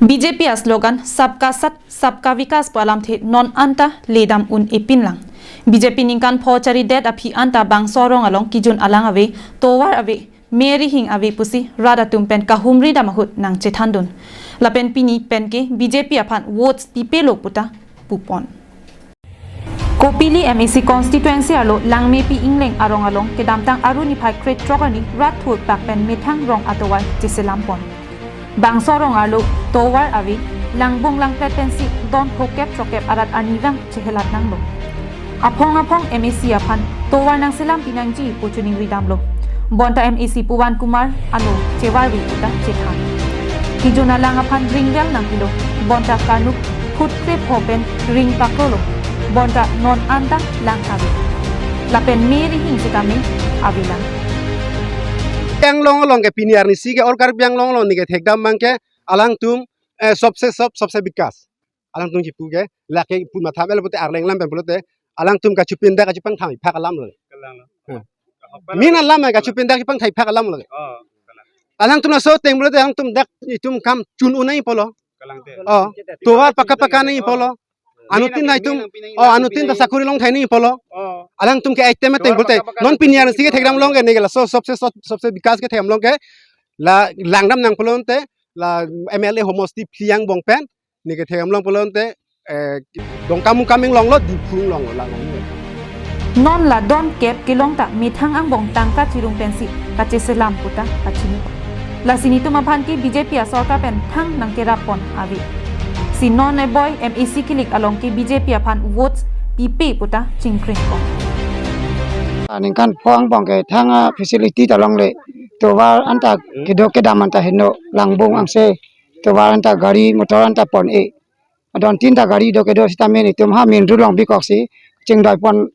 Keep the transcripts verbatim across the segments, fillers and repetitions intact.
B J P a slogan Sabka Saath, Sabka Vikas pu alamthe non anta ledam un-e pinlang. B J P ningkan pho charidet aphi anta bangso arong along kejun alang ave, tovar ave, me rihing ave pusi rat atum pen kahumri dam ahut nangchethandun. Lapen pini penke B J P aphan votes pipelo puta pupon. Kopili M A C constituency arlo Langmepi Ingleng arong along kedamtang Aru niphai krethrok arni rat thurpak pen methang rong atovar cheselampon. Bangso arong arlo tovar ave, langbung langplet pensi don phokep throkep arat arnivang chehelat nanglo. Aphong aphong M A C aphan tovar nangselam pinangji pu choningri damlo. Bonta M A C Pawan Kumar ano chevarve puta chethan. Kejun alang aphan ringvel nangpilo. Bonta kanuk phut krepho pen ring pakrolo. Bonta non anta lang ave. Lapen me rihing sitame avelang. Karbi Anglong along ke pini arnisi ke or Karbi Anglong along neke thekdam abangke alangtum, eh, sobse sob, sobse bikas. Alangtum chipu ke, lake pu matha bel pute Arleng alam pen pulote, alangtum kachupinda kachupangtham iphak alam lo. Kalang lo. Hmm. Hokpar Min lo. Alam kachupinda kachupangtham iphak alam lo. Oh, kalang. Alangtum laso ateng pulote alangtum dak itum kam chun unai polo. Kalang te. Oh, tovar pakka pakka nai polo. Anuttin ta itum, oh, anuttin ta sakori longthai nai polo. Oh. Alangtum ke item ateng pulote. Tovar pakka pakka non nai pini arnisi ke thekdam along ke neke laso sobse sob, sobse bikas ke thekdam along ke la langdam nang pulote la M L A homosti phli angbong pen neke thekdam along pulote, eh, Dongkamukam inglong lo, Diphu inglong lo, la long lo. Non la don kep kelong ta methang angbong tangka chirung pensi kacheselam puta kachini. Lasi netum aphan ke B J P asorkar pen thang nangkerap pon ave. Si non eboi M A C kilik along ke B J P aphan votes pipe puta chingkring pon. Aningkan pho angbong ke thang a-facility ta longle, tovar anta kedo kedam anta heno, langbung angse tovar anta gari motor anta pon-e. Adon tin ta gari do kedo sitame netum ha main road along bikoksi chingdoi pon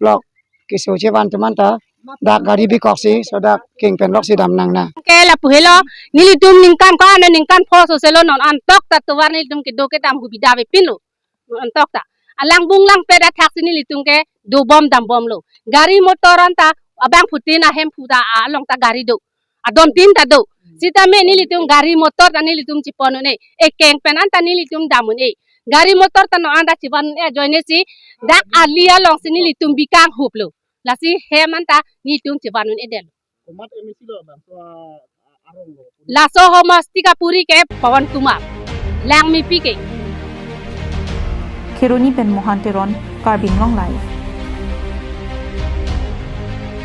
lok, keso chevan atum anta dak gari bikoksi sodak keng pen loksi dam nang na. Ke lapu helo, nelitum ningkan ko-an aningkan pho soselo, non antok ta tovar nelitum kedo kedam hubida avepinlo. Antok ta. Alangbung langplet athaksi nelitum ke dobom dambomlo. Gari motor anta abangphutin ahemphu ta along ta gari do. Adon tin ta do. Sitame nelitum gari motor ta nelitum chepon un-e. Ekeng pen anta nelitum dam un-e. Gari motor ta non anta chevan un-e ajoine si dak ali alongsi nelitum bikang huplo. Lasi hem anta nelitum chevan un-edetlo. Komat M A C lo bang, so, ah, arong lo. Laso homosti kapuri ke Pawan Kumar. Langmepi ke. Kheroni pen Mohan Teron, Karbi Anglong Live.